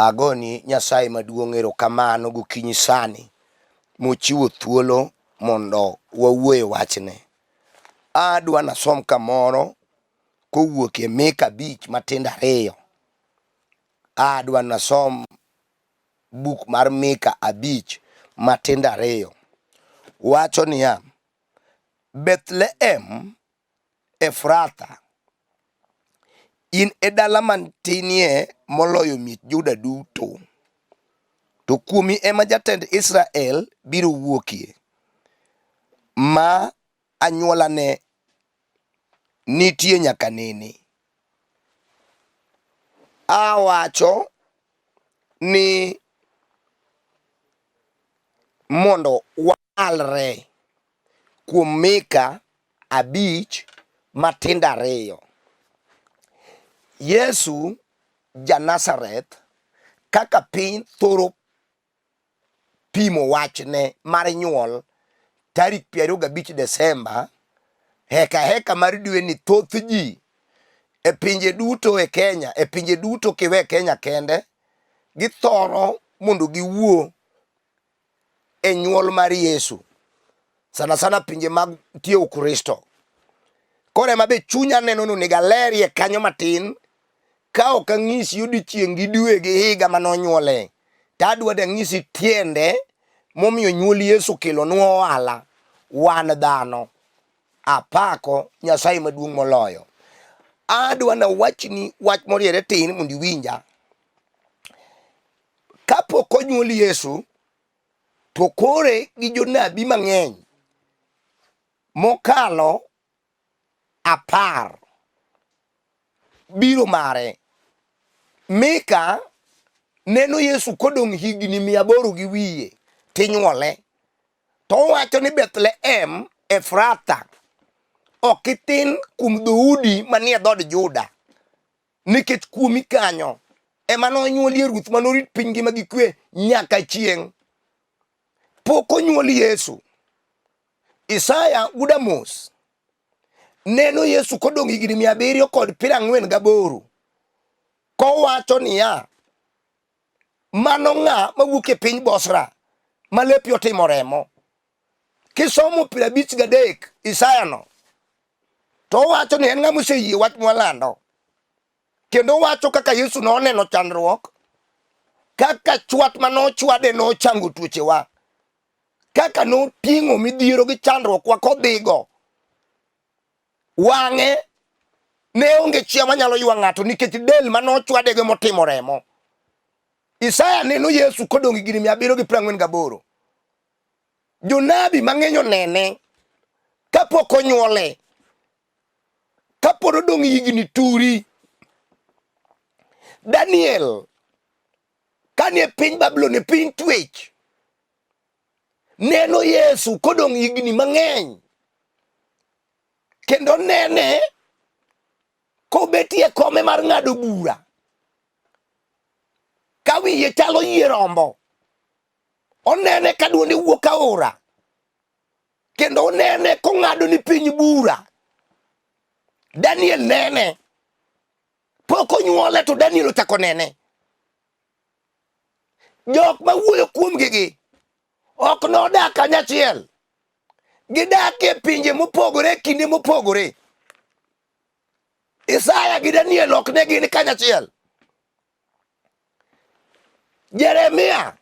Agoni Nyasaye maduong' erokamano gokinyi sani mochiwo thuolo mondo wawuo e wachne. Adwa nasom kamoro kowuok e Mika 5 matindo 2. Adwa nasom buk mar Mika 5 matindo 2. Wacho niya, Bethlehem Efratha, in e dala mantinie moloyo miech Juda duto, to kuomi ema jatend Israel biro wuokie, ma anywolane nitie nyaka nene. Awacho ni mondo walre kuom Mika 5 matindo 2. Yesu ja Nazareth kaka piny thoro pimo wachne mar nyuol tarik 25 Desemba heka heka mar dweni, thoth ji e pinje duto e Kenya, e pinje duto kiwe Kenya kende, githoro mondo giwuo e nyuol mar Yesu, sana sana pinje mag tie Ukristo. Koro ema be chunya neno ni onego alerie kanyo matin ka ok ang'isi odiechieng' gi dwe gi higa mane onyuole, to adwa ni ang'isi tiende momiyo nyuol Yesu okelonwa ohala wan dhano. Apako Nyasaye maduong' moloyo. Adwa nawachni wach moriere tin mondo iwinja. Kapok onyuol Yesu, to kore gi jonabi mang'eny mokalo 10 biro mare. Mika neno Yesu kodong' higni 800 gi wiye tinyuole. To owacho ni Bethlehem Efratha ok itin kuom dhoudi manie dhood Juda. Nikech kuomi kanyo ema nonyuolie ruoth ma norit piny ngima gi kwe nyaka chieng'. Pok onyuol Yesu. Isaya wuod Amos neno Yesu kodong' higni 748 kowacho niya, mano ng'a mawuok e piny Bosra ma lepi otimo remo? Kisomo 53 Isaya no, to owacho ni en ng'a moseyie wach mwalando. Kendo owacho kaka Yesu noneno chandruok, kaka chwat ma nochwade nochango tuochewa, kaka noting'o midhiero gi chandruokwa kodhigo. Wang'e ne onge chia manyalo ywa ng'ato nikech del ma nochwadego motimo remo. Isaya neno Yesu kodong' higni 748. Jonabi mang'eny onene kapok onyuole, kapod odong' higni turi. Daniel kanie piny Babulon e piny twech, neno Yesu kodong' higni mang'eny, kendo nene kobetie kome mar ng'ado bura ka wiye chalo yie rombo. Onene ka duonde wuok aora, kendo onene kong'ado ni piny bura. Daniel nene pok onyuole to Daniel ochako nene. Jok ma wuoyo kuomgi gi ok nodak kanyachiel, gidak e pinje mopogore kinde mopogore. Isaya gi Daniel ok ne gin kanyachiel. Jeremia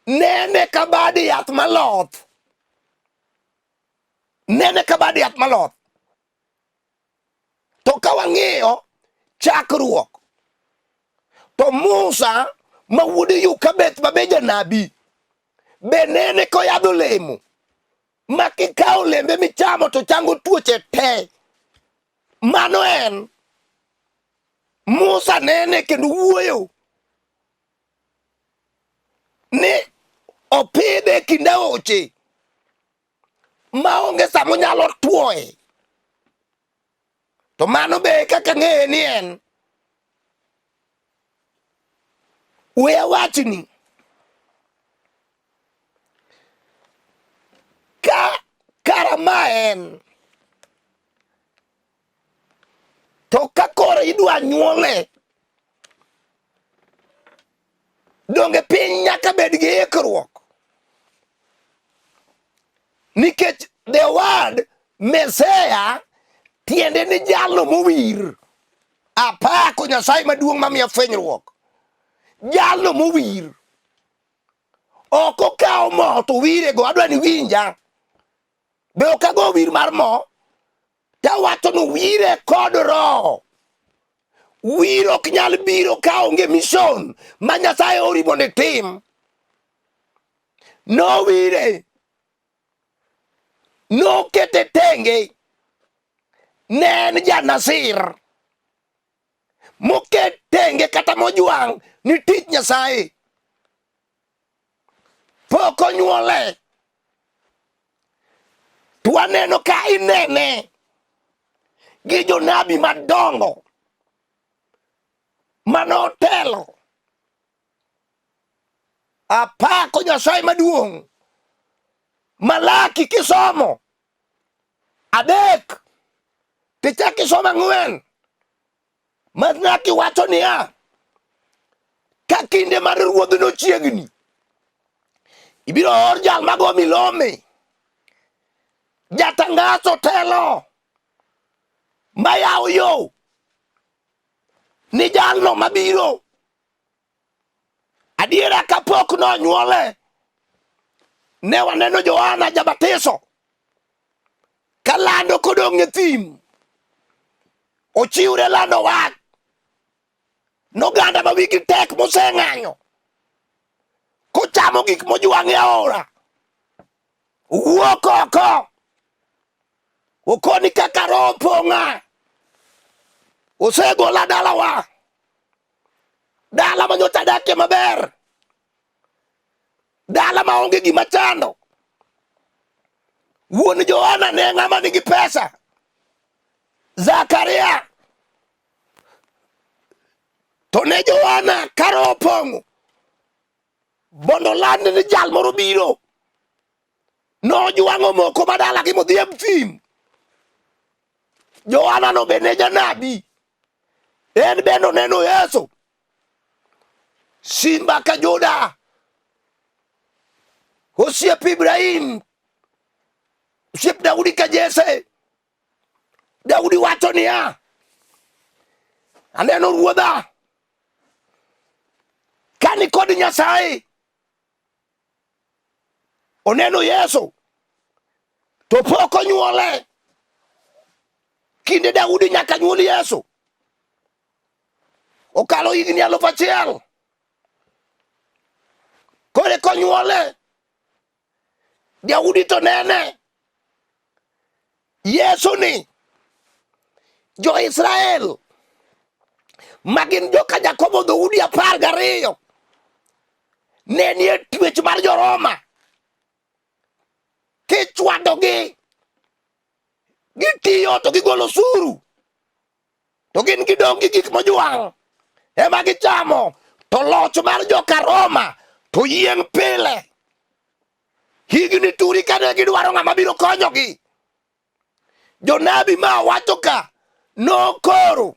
nene ka bad yath maloth, nene ka bad yath maloth. To ka wang'iyo chakruok, to Musa ma wuod Yukabeth ma be janabi be nene koyadho olemo ma kikawo olembe michamo to chango tuoche te. Mano en Musa nene kendo wuoyo ni opidhe e kind aoche maonge sama onyalo tuoye. To mano be kaka ng'eye ni en. We awachni, ka kara ma en to ka koro idwa nyuole. Donge piny nyaka bed gi ikruok? Nikech the word Messiah tiende ni jalno mowir. Apako Nyasaye maduong' mamiya fwenyruok. Jalno mowir. Ok okawo mo to wirego, adwa ni winja. Be ok ago wir mar mo? Tawacho ni wire kod roho. Wir ok nyal biro ka onge mission ma Nyasaye ori mondo itim. Nowire, nokete tenge, ne en ja-Nasir moket tenge kata mojwang' ni tich Nyasaye. Pok onyuole. To waneno ka inene gi jonabi madongo manotelo. Apako Nyasaye maduong'. Malaki kisomo 3 tichak isomo 4 Malaki wacho niya, ka kinde mar ruodhno chiegni, ibiro or jal mago milome, jatangazo telo mayawo yo ni jalno mabiro. Adiera kapok nonyuole, ne waneno Johana Jabatiso kalando kodong' e thim, ochiwre lando wach noganda ma wigi tek moseng'anyo, kochamo gik mojwang' e aora, wuok oko, okoni kaka roho pong'a, osegola dalawa, dala ma nyocha adakie maber, dala ma onge gima chando. Wuon Johana ne ng'ama nigi pesa, Zakaria. To ne Johana ka roho opong'o mondo oland ni jal moro biro, nojwang'o moko ma dalagi modhi e thim. Johana no be ne janabi, en bende oneno Yesu. Simba ka Juda, osiep Ibrahim, osiep Daudi ka Jesse. Daudi wacho niya, aneno ruodha ka ni kod Nyasaye. Oneno Yesu to pok onyuole. Kinde Daudi nyaka nyuol Yesu. Okalo higni 1000. Kore konyuole Daudi to nene Yesu ni Jo-Israel ma gin joka Jakobo dhoudi 12 ne nie twech mar Jo-Roma kichwadogi gitiyo to gigolo osuru to gin gidong' gi gik mojwang' ema gichamo to loch mar joka Roma to yieng' pile higni turi kane gidwaro ng'ama biro konyogi. Jonabi ma wacho ka nokoro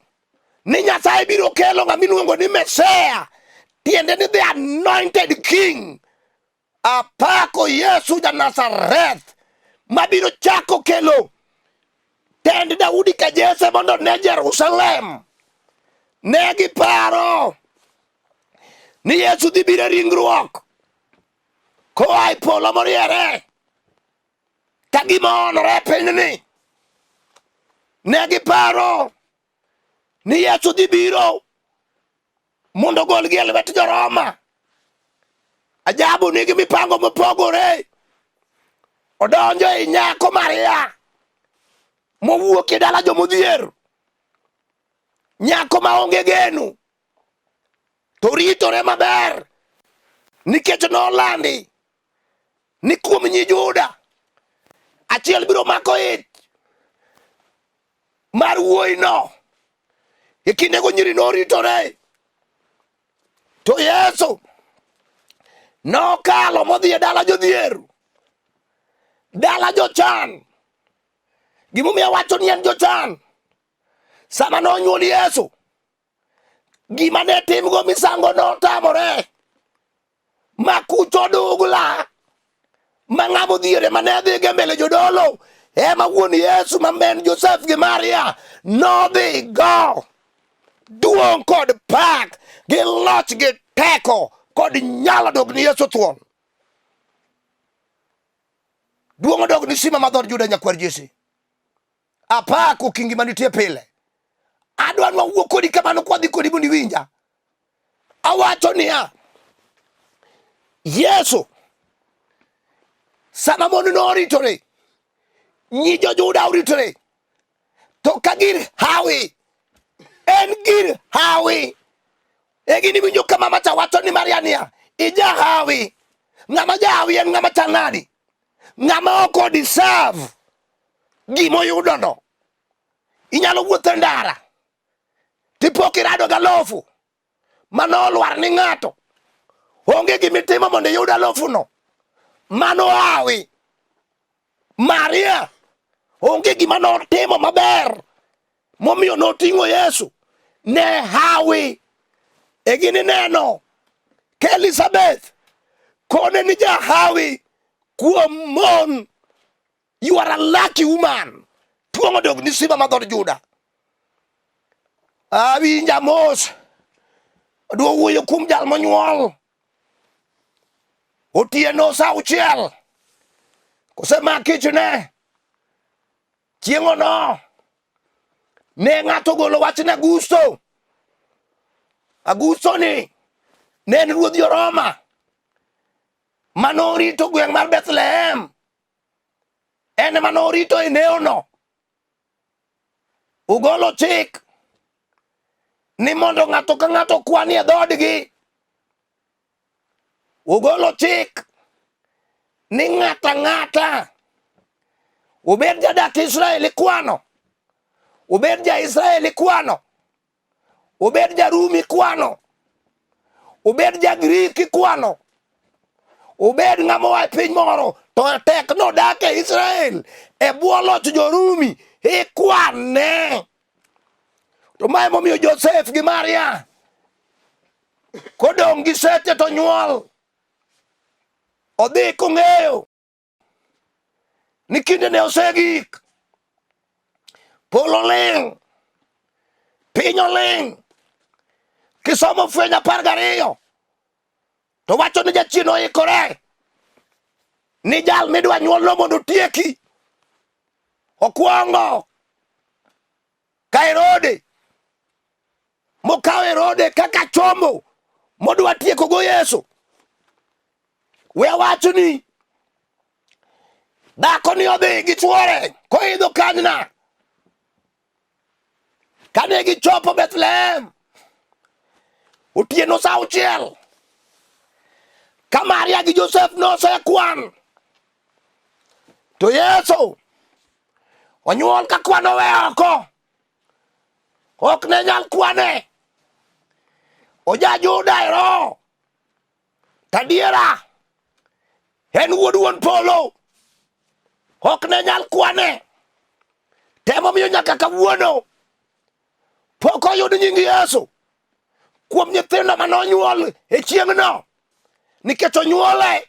ni Nyasaye biro kelo ng'ama iluongo ni Mesia, tiende ni the anointed king. Apako Yesu ja Nazareth mabiro chako kelo tend Daudi ka Jesse mondo ne Jerusalem. Ne giparo ni Yesu dhi biro e ringruok koa e polo moriere ka gima oonore e pinyni. Ne giparo ni Yesu dhi biro mondo ogolgi e lwet jo-Roma. Ajabu nigi mipango mopogore. Odonjo e nyako Maria mowuok e dala jomodhier, nyako maonge geno, to ritore maber nikech nolandi ni kuom nyi Juda achiel biro mako ich mar wuoyino. E kindego nyiri noritore, to Yesu nokalo modhi e dala jodhier, dala jochan. Gimomiyo awacho ni en jochan, sama nonyuol Yesu, gima ne timgo misango notamore. Odugla ma ng'ama odhiere mane dhi ge mbele jodolo ema wuon Yesu ma en Josef gi Maria nodhi go. Duong' kod pak gi loch gi teko kod nyalo dog ni Yesu thuon. Duong' odog ni Sima ma dhood Juda nyakwar Jesse. Apako kingi manitie pile. Adwa ni wawuo kodi kamano kwadhi kodi mondo iwinja. Awacho niya, Yesu sama mon noritore, nyi jo-Juda oritore, to ka gir hawi, en gir hawi. E gini winjo ka mama cha wacho ni Maria niya, ijahawi. Ng'ama jahawi en ng'ama chal nadi? Ng'ama ok odiserve gimoyudono. Inyalo wuotho e ndara tipok irado galofu mano olwar ni ng'ato onge gimitimo mondo iyud alofuno mano hawi Maria onge gima notimo maber momiyo noting'o Yesu ne hawi e gini neno ka Elizabeth kone ni jahawi kuom mon. You are a lucky woman. Tuong' odog ni simba ma dhood Juda. Awinja mos. Adwa wuoyo kuom jal monyuol. Otieno sa auchiel. Kosemak ichne. Chieng'ono ne ng'ato ogolo wach ne Augusto. Augusto ni ne en ruodh jo-Roma mane orito gweng' mar Bethlehem. En ema norito e neono. Ugolo chik ni mondo ng'ato ka ng'ato okwanie e dhoodgi. Ugolo chik ni ng'ato ang'ata obed jadak Israel ikwano, obed ja-Israel ikwano, obed ja-Rumi ikwano, obed ja-Grik ikwano, obed ng'ama oa e piny moro to tek nodak e Israel e bwo loch jo-Rumi ikwane. To mae momiyo Josef gi Maria kodong' gi seche to nyuol odhi kong'eyo ni kinde ne osegik. Polo ling', piny oling'. Kisomo Fweny 12 to wacho ni jachien oikore ni jal midwa nyuolno mondo otieki. Okwongo ka Herode mokawo Herode kaka chombo modwa tiekogo Yesu. We awach ni dhako ni odhi gi chwore koidho kanyna. Kane gichopo Bethlehem otieno sa auchiel, ka Maria gi Josef nosekwan, to Yesu onyuol ka kwan owe oko, ok ne nyal kwane. Oja Juda e roho, tadiera en wuod wuon polo, ok ne nyal kwane. Temo miyo nyaka kawuono pok oyud nying Yesu kuom nyithindo mane onyuol e chieng'no, nikech onyuole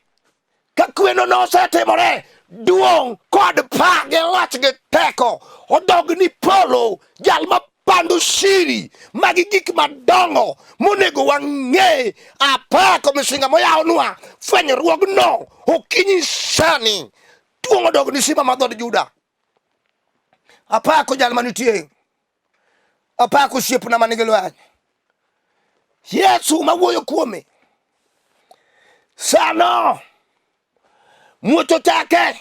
ka kweno nosetimore. Duong' kod pa gi loch gi teko odog ni polo, jal ma pando siri magi gik madongo monego wang'e. Apako misinga moyawnwa fwenyruogno okinyi sani. Duong' odog ni simba ma dhood Juda. Apako jal manitie, apako osiepna manigi lweny, Yesu mawuoyo kuome sano muoch ochake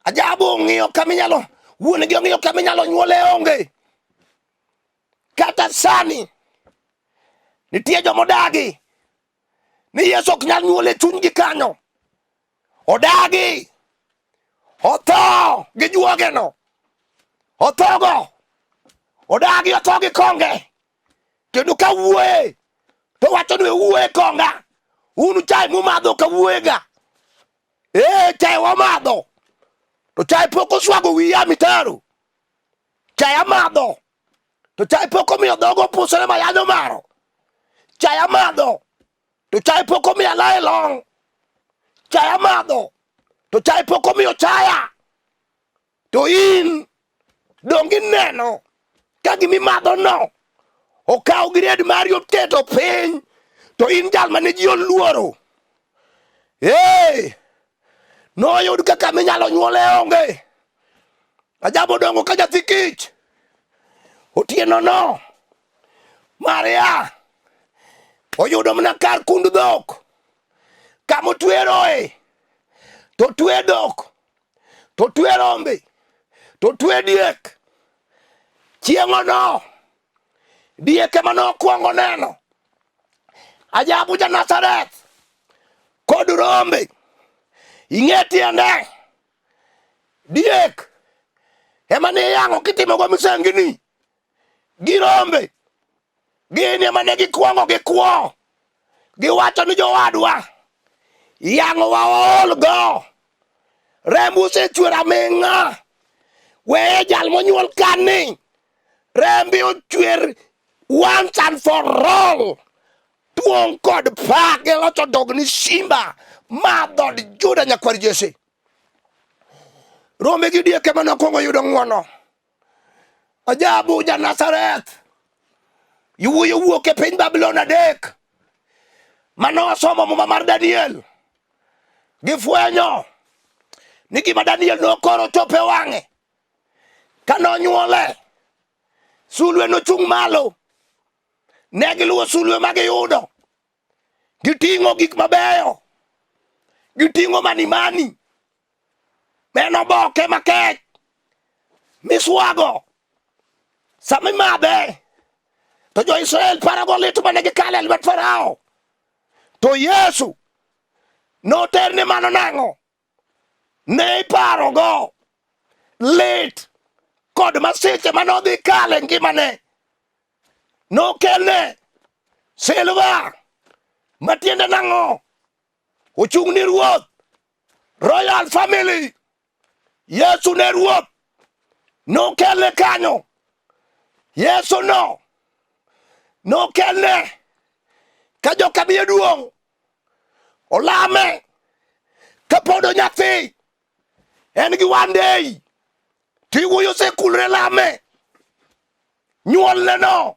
ajabu ong'iyo kama inyalo wuon gi ong'iyo kama inyalo nyuole onge kata sani nitie jomodagi ni Yesu ok nyal nyuole chunygi kanyo odagi otho gi juogeno othogo odagi otho gi konge kendo ka wuoye to wacho ni wuoye konga un chai mumadho ka wuoyega ee chai wamadho to chai pok oswago wiya mitaro chai amadho to chai pok omiyo dhogo opusore ma yanyo maro chai amadho. To chae pok omiya lae long. Chae amadho. To chae pok omiyo chaya. To in donge ineno ka gima imadho no okaw grade mari oketo piny to in jal mane ji oluoro. Hey! Noyud kaka minyalo nyuole onge. Ajabo dongo ka nyathi kich. Otieno no Maria oyudo mana kar kund dhok kama otweroe to twe dhok to twe rombe to twe diek. Chieng'ono diek ema nokwongo neno ajabu ja Nazareth kod rombe. Ing'e tiende diek ema ne iyang'o kitimogo misengini gi rombe gin ema ne gikwongo gikwo giwacho ni jowadwa yang'o waol go remb osechwer aming'a weye jal monyuol kani rembe ochwer once and for all tuong' kod pak gi loch odog ni simba ma dhood Juda nyakwar Jesse. Rombe gi diek ema nokwongo yudo ng'wono. Ajabu ja Nazareth yuwuoyo wuok e piny Babulon adek mane osomo muma mar Daniel gifwenyo ni gima Daniel nokoro chopo e wang'e ka nonyuole sulwe nochung' malo ne giluwo sulwe ma giyudo giting'o gik mabeyo giting'o manimani en oboke makech miswago sama imadhe to jo-Israel parogo lit mane gikale e lwet Farao to Yesu noterne mano nang'o ne iparogo lit kod masiche mane odhi kale ngimane nokelne silva matiende nang'o ochung' ni ruoth royal family Yesu ne ruoth nokelne kanyo Yesu no nokelne ka joka miye duong' olame kapod onyathi en gi one day tiwuoyo osekulre lame nyuolne no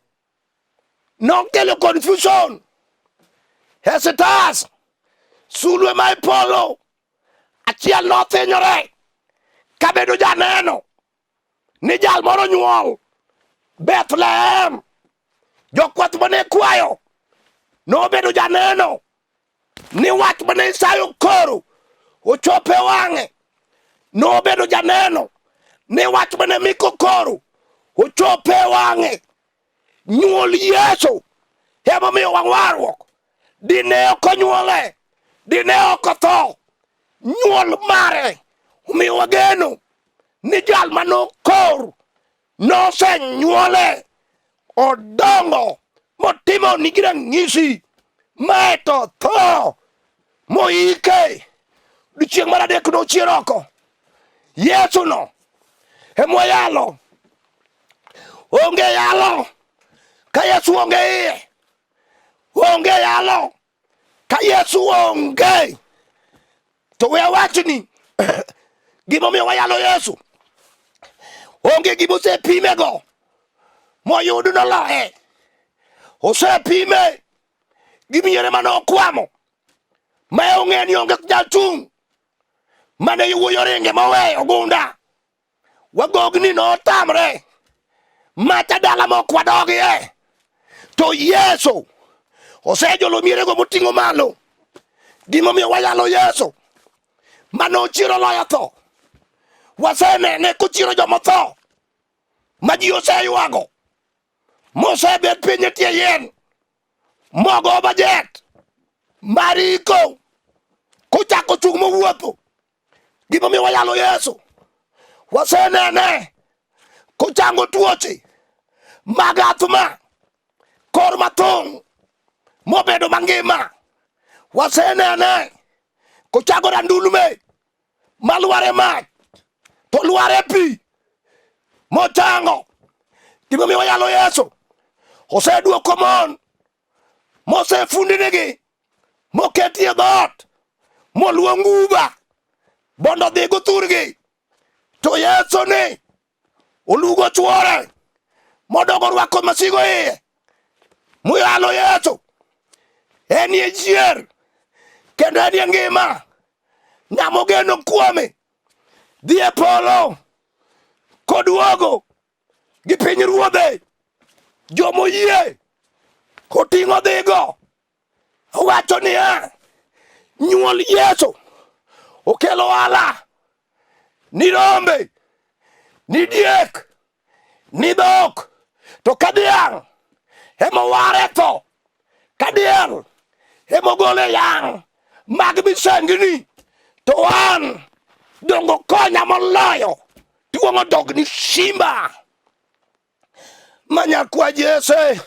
nokelo confusion Hezekiah sulwe ma e polo achiel nothinyore kabedo janeno ni jal moro nyuol Bethlehem jokwath mane kwayo nobedo janeno ni wach mane Isaya okoro ochopo e wang'e. Nobedo janeno ni wach mane Mika okoro ochopo e wang'e. Nyuol Yesu emomiyo wang' warruok. Dine ok onyuole, dine ok otho. Nyuol mare omiyo wageno ni jal manokor nosenyuole odongo motimo nigi ranyisi mae to tho moike dichieng' mar adek nochier oko yesu no emwayalo onge yalo ka yesu onge iye onge yalo ka yesu onge to we awachni gimomiyo wayalo yesu onge gima osepimego moyud noloye osepime gi miere mane okwamo ma ong'e ni onge nyal chung' mane iwuoyo ringe moweyo ogunda Wagogni notamre macha dala mok wadogie to Yesu osejolo mierego moting'o malo. Gimomiyo wayalo Yesu mane ochiero loyo tho, wasenene kochiero jomotho ma ji oseywago mosebet piny e tie yien mogo bajet mariko kochako chung' mowuotho. Gimomiyo wayalo Yesu, wasenene kochango tuoche mag athma, kor mathung' mobedo mangima. Wasenene kochango randulme malwar e mach to lwar e pi mochango. Gimomiyo wayalo Yesu, oseduoko mon mosefundinigi. Moketie dhoot, moluong Uber mondo odhigo thurgi. To Yesu ni olugo chwore modogo rwako masigo iye muyalo Yesu enie chier kendo enie ngima ng'ama ogeno kuome dhi e polo koduogo gi piny ruodhe jomoyie oting'o dhigo owacho niya nyuol Yesu okelo ohala ni rombe ni diek ni dhok to ka dhiang' ema oware tho ka diel ema ogole yang' mag misengni to an dongo konya moloyo tuong'o dog ni simba ma nyakwa Jesse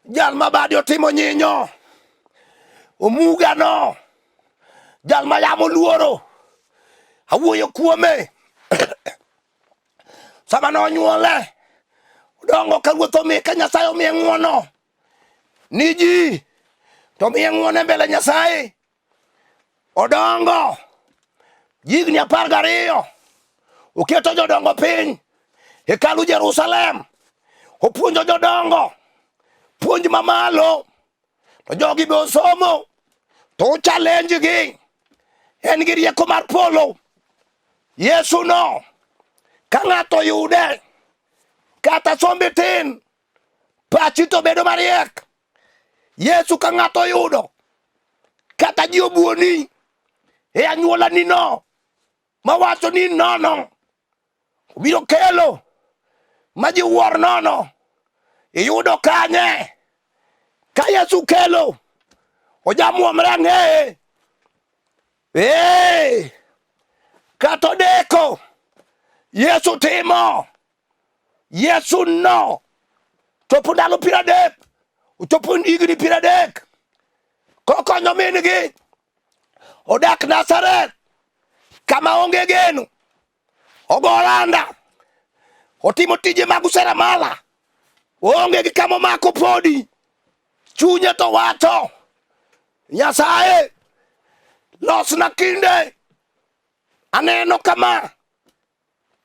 jal ma bade otimo nyinyo omugano jal ma yamo luoro awuoyo kuome sama nonyuole odongo ka ruoth omiye ka Nyasaye omiye ng'wono ni ji to miye ng'wono e mbele Nyasaye Odongo higni 12, oketo jodongo piny hekalu Jerusalem, opuonjo jodongo puonj mamalo, to jogi be osomo to ochallenge gi. En gi rieko mar polo. Yesu no ka ng'ato yude kata sombe tin, pachi to bedo mariek. Yesu ka ng'ato oyudo kata ji obuoni e anyuolani no mawacho ni nono obiro kelo ma ji wuor nono iyudo kanye ka Yesu kelo ojamuomre ang'eye ee kata odeko Yesu timo Yesu no chopo ndalo 30 ochopo higni 30 kokonyo min-gi odak Nazareth kama onge geno ogo olanda otimo tije mag useramala oonge gi kama omako podi chunye to wacho Nyasaye losna kinde aneno kama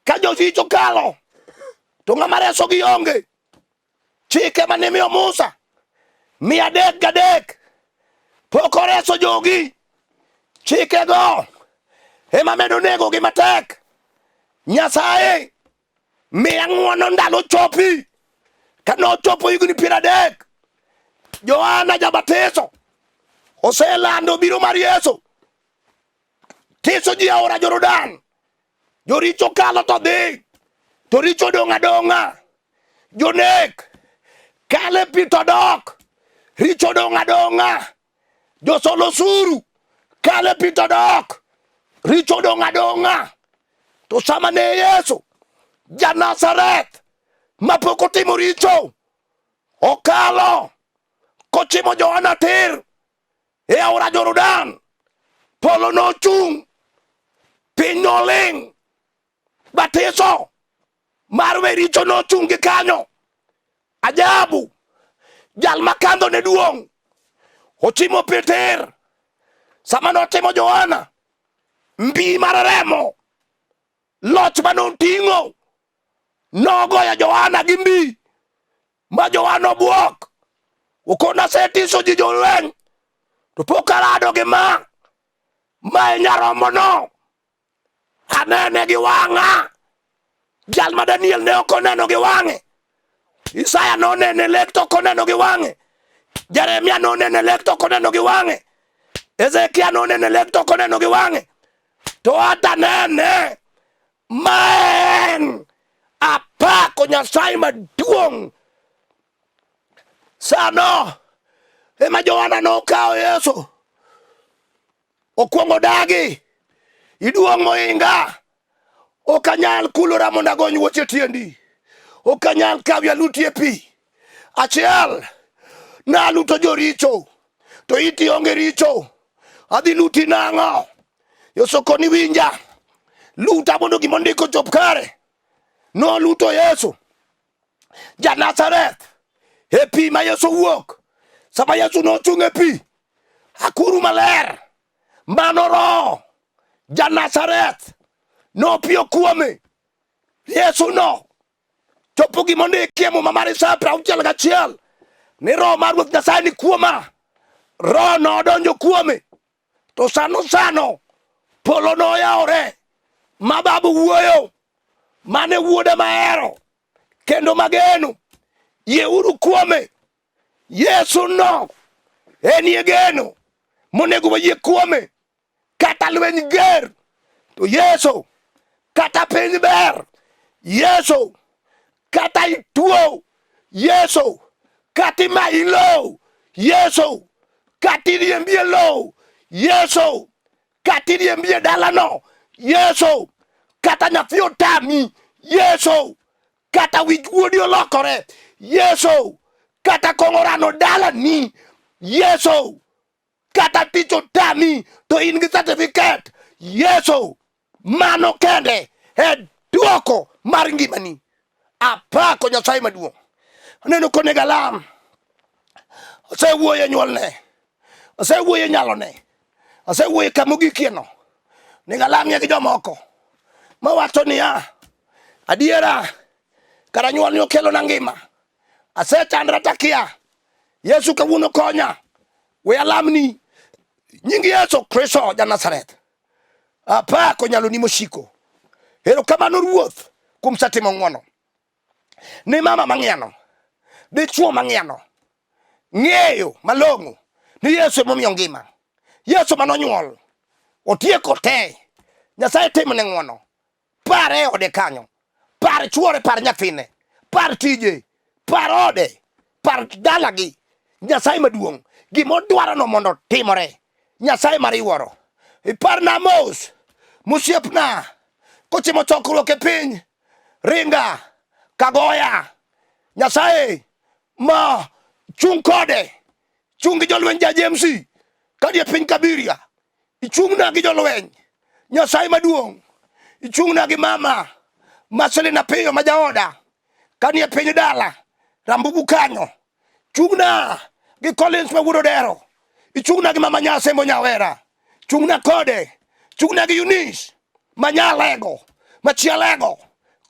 Ka joricho kalo, to ng'ama resogi onge. Chike mane imiyo Musa 303 pok oreso jogi. Chikego ema medo negogi matek. Nyasaye miya ng'wono ndalo chopi. Ka nochopo higni 30, Johana Jabatiso oselando biro mar Yesu. Tiso ji aora Jordan. Joricho kalo to dhi, to richo dong' adong'a. Jonek kale pi to dok, richo dong' adong'a. Josol osuru kale pi to dok, richo dong' adong'a. To sama ne Yesu ja Nazareth mapok otimo richo okalo kochimo Johana tir e aora Jordan, polo nochung', piny noling', batiso mar we richo nochung' gi kanyo. Ajabu, jal ma kandho ne duong' ochimo Peter sama notimo Johana mbi mar remo loch ma noting'o nogoyo Johana gi mbi ma Johana obwok. Okona asetiso ji jolweny to pok arado gi ma ma e nyaromono anene gi wang'a jal ma Daniel ne ok oneno gi wang'e Isaya nonene lek to ok oneno gi wang'e Jeremia nonene lek to ok oneno gi wang'e Ezekia nonene lek to ok oneno gi wang'e to ata nene ma en apako Nyasaye maduong' sano ema Johana nokawo Yesu okwongo dagi iduong' mohinga ok anyal kulora mondo agony wuoche tiendi ok anyal kawi aluti e pi achiel naluto joricho to iti onge richo adhi luti nang'o Yesu koni winja luta mondo gima ondiko chop kare noluto Yesu ja Nazareth e pi ma Yesu wuok sama Yesu nochung' e pi. Akuru maler mano roho ja-Nazareth nopiyo kuome. Yesu no chopo gima ondiki e Muma mar Isaya 61 ni roho mar Ruoth Nyasaye ni kuoma. Roho nodonjo kuome to sano sano polo noyawore ma babu wuoyo mane wuoda mahero kendo mageno yieuru kuome Yesu no enie geno monego wayie kuome kata lweny ger to Yesu kata piny ber Yesu kata ituo Yesu kata imayi lowo Yesu kata iriembi e lowo Yesu kata iriembi e dalano Yesu kata nyathi otami Yesu kata wich wuodi olokore Yesu kata kong'o orano dalani Yesu kata tich otami to in gi certificate Yesu mano kende e duoko mar ngimani apako Nyasaye maduong' aneno konego alam osewuoyo e nyuolne osewuoyo e nyalone osewuoyo kama ogikieno onego alamie gi jomoko mawacho niya adiera kara nyuolni okelona ngima asechandra takia Yesu kawuono konya we alamni nying Yesu Kristo ja Nazareth apako nyaloni mosiko erokamano Ruoth kuom setimo ng'wono ni mama mang'iano dichuo mang'iano ng'eyo malong'o ni Yesu emomiyo ngima Yesu manonyuol otieko te Nyasaye timne ng'wono Par e ode kanyo, par chuore, par nyathine, par tije, par ode, par dalagi. Nyasaye maduong', gima odwarono mondo otimore. Nyasaye mar iwuoro. Iparna mos, mosiepna, kochimo chokruok e piny, ringa, kagoya. Nyasaye ma chung' kode, chung' gi jolweny ja James, kadhi e piny Kabiria, ichung'na gi jolweny Nyasaye maduong' ichung'na gi mama Marcelina Piyo ma jaoda kanie piny dala Rambugu kanyo chung'na gi Collins ma wuod Odero ichung'na gi mama Nyasembo Nyawera chung'na kode chung'na gi Eunice ma nyalego ma chialego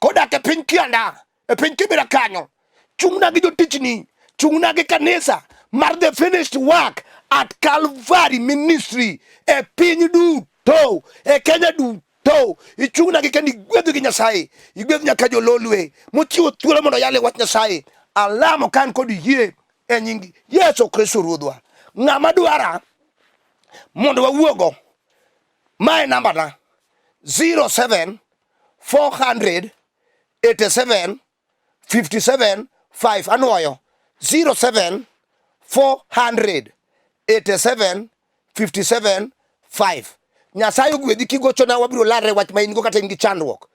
kodak e piny Kianda e piny Kibera kanyo chung'na gi jotichni chung'na gi kanisa mar the finished work at Calvary ministry e piny duto e Kenya duto ichung'na gi kendo igwedh gi Nyasaye igwedh nyaka jololwe mochiwo thuolo mondo oyale wach Nyasaye alamo ka an kod yie e nying Yesu Kristo Ruodhwa ng'ama dwara mondo wawuogo mae nambana 07 400 87 57 5 anwoyo 07 400 87 57 5 Nyasaye ogwedhi kigochona wabiro larre wach ma in go kata in gi chandruok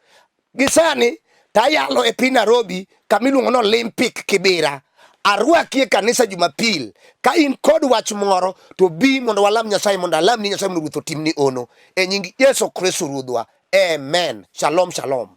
gi sani tayalo e piny Nairobi kama iluongo ni Olympic Kibera arwaki e kanisa Jumapil ka in kod wach moro to bi mondo walam Nyasaye mondo alamni Nyasaye mondo Ruoth otimni ono e nying Yesu Kristo Ruodhwa amen shalom shalom.